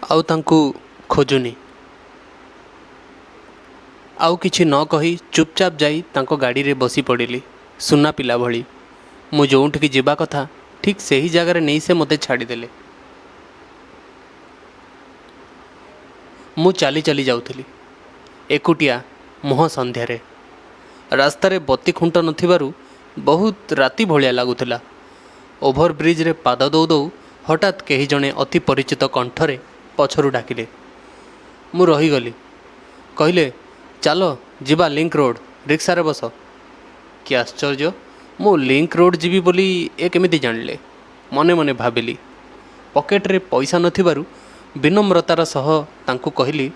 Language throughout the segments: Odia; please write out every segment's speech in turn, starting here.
ଆଉ ତାଙ୍କୁ ଖୋଜୁନି। ଆଉ କିଛି ନ କହି ଚୁପ୍ଚାପ୍ ଯାଇ ତାଙ୍କ ଗାଡ଼ିରେ ବସିପଡ଼ିଲି ସୁନା ପିଲା ଭଳି। ମୁଁ ଯେଉଁଠିକି ଯିବା କଥା ଠିକ୍ ସେହି ଜାଗାରେ ନେଇ ସେ ମୋତେ ଛାଡ଼ିଦେଲେ। ମୁଁ ଚାଲି ଚାଲି ଯାଉଥିଲି। ଏକୁଟିଆ, ମୁହଁ ସନ୍ଧ୍ୟାରେ। ରାସ୍ତାରେ ବତି ଖୁଣ୍ଟ ନଥିବାରୁ ବହୁତ ରାତି ଭଳିଆ ଲାଗୁଥିଲା। ଓଭର ବ୍ରିଜରେ ପାଦ ଦଉ ଦଉ ହଠାତ୍ କେହି ଜଣେ ଅତି ପରିଚିତ କଣ୍ଠରେ ପଛରୁ ଡାକିଲେ। ମୁଁ ରହିଗଲି। କହିଲେ, ଚାଲ ଯିବା ଲିଙ୍କ ରୋଡ଼, ରିକ୍ସାରେ ବସ। କି ଆଶ୍ଚର୍ଯ୍ୟ, ମୁଁ ଲିଙ୍କ ରୋଡ଼ ଯିବି ବୋଲି ଏ କେମିତି ଜାଣିଲେ? ମନେ ମନେ ଭାବିଲି। ପକେଟରେ ପଇସା ନଥିବାରୁ ବିନମ୍ରତାର ସହ ତାଙ୍କୁ କହିଲି,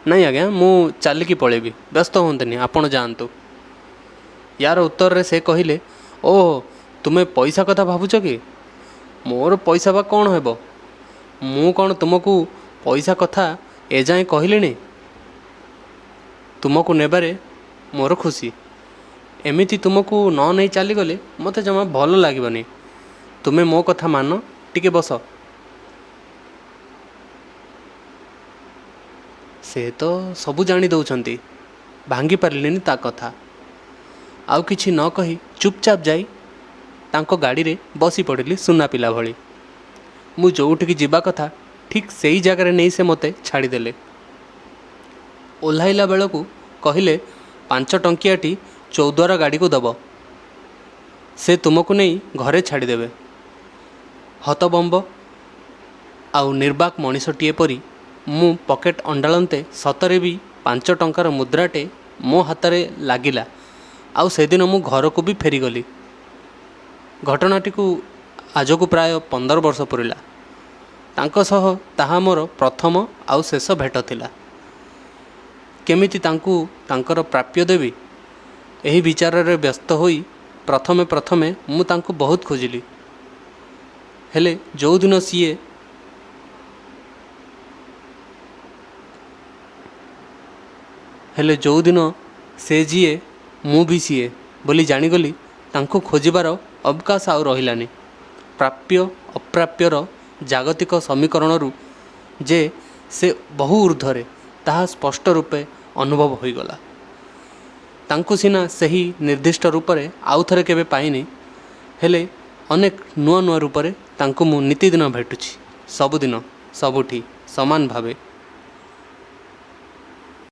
ନାଇଁ ଆଜ୍ଞା, ମୁଁ ଚାଲିକି ପଳେଇବି, ବ୍ୟସ୍ତ ହୁଅନ୍ତୁନି, ଆପଣ ଯାଆନ୍ତୁ। ୟାର ଉତ୍ତରରେ ସେ କହିଲେ, ଓହୋ, ତୁମେ ପଇସା କଥା ଭାବୁଛ କି? ମୋର ପଇସା ବା କ'ଣ ହେବ? ମୁଁ କ'ଣ ତୁମକୁ ପଇସା କଥା ଏଯାଏଁ କହିଲିଣି? ତୁମକୁ ନେବାରେ ମୋର ଖୁସି। ଏମିତି ତୁମକୁ ନ ନେଇ ଚାଲିଗଲେ ମୋତେ ଜମା ଭଲ ଲାଗିବନି। ତୁମେ ମୋ କଥା ମାନ, ଟିକେ ବସ। ସେ ତ ସବୁ ଜାଣି ଦେଉଛନ୍ତି। ଭାଙ୍ଗି ପାରିଲିନି ତା କଥା। ଆଉ କିଛି ନ କହି ଚୁପ୍ଚାପ୍ ଯାଇ ତାଙ୍କ ଗାଡ଼ିରେ ବସିପଡ଼ିଲି ସୁନା ପିଲା ଭଳି। ମୁଁ ଯେଉଁଠିକି ଯିବା କଥା ଠିକ୍ ସେଇ ଜାଗାରେ ନେଇ ସେ ମୋତେ ଛାଡ଼ିଦେଲେ। ଓହ୍ଲାଇଲା ବେଳକୁ କହିଲେ, 5 ଟଙ୍କିଆଟି ଚୌଦ୍ୱାର ଗାଡ଼ିକୁ ଦେବ। ସେ ତୁମକୁ ନେଇ ଘରେ ଛାଡ଼ିଦେବେ। ହତବମ୍ବ ଆଉ ନିର୍ବାକ୍ ମଣିଷଟିଏ ପରି ମୁଁ ପକେଟ ଅଣ୍ଡାଳନ୍ତେ ସତରେ ବି 5 ଟଙ୍କାର ମୁଦ୍ରାଟେ ମୋ ହାତରେ ଲାଗିଲା ଆଉ ସେଦିନ ମୁଁ ଘରକୁ ବି ଫେରିଗଲି। ଘଟଣାଟିକୁ ଆଜକୁ ପ୍ରାୟ 15 ବର୍ଷ ପୂରିଲା। ତାଙ୍କ ସହ ତାହା ମୋର ପ୍ରଥମ ଆଉ ଶେଷ ଭେଟ ଥିଲା। କେମିତି ତାଙ୍କୁ ତାଙ୍କର ପ୍ରାପ୍ୟ ଦେବି, ଏହି ବିଚାରରେ ବ୍ୟସ୍ତ ହୋଇ ପ୍ରଥମେ ପ୍ରଥମେ ମୁଁ ତାଙ୍କୁ ବହୁତ ଖୋଜିଲି। ହେଲେ ଯେଉଁଦିନ ସିଏ ହେଲେ ଯେଉଁଦିନ ସେ ଯିଏ, ମୁଁ ବି ସିଏ ବୋଲି ଜାଣିଗଲି, ତାଙ୍କୁ ଖୋଜିବାର ଅବକାଶ ଆଉ ରହିଲାନି। ପ୍ରାପ୍ୟ ଅପ୍ରାପ୍ୟର ଜାଗତିକ ସମୀକରଣରୁ ଯେ ସେ ବହୁ ଊର୍ଦ୍ଧ୍ୱରେ, ତାହା ସ୍ପଷ୍ଟ ରୂପେ ଅନୁଭବ ହୋଇଗଲା। ତାଙ୍କୁ ସିନା ସେହି ନିର୍ଦ୍ଦିଷ୍ଟ ରୂପରେ ଆଉଥରେ କେବେ ପାଇନି, ହେଲେ ଅନେକ ନୂଆ ନୂଆ ରୂପରେ ତାଙ୍କୁ ମୁଁ ନିତିଦିନ ଭେଟୁଛି, ସବୁଦିନ, ସବୁଠି, ସମାନ ଭାବେ।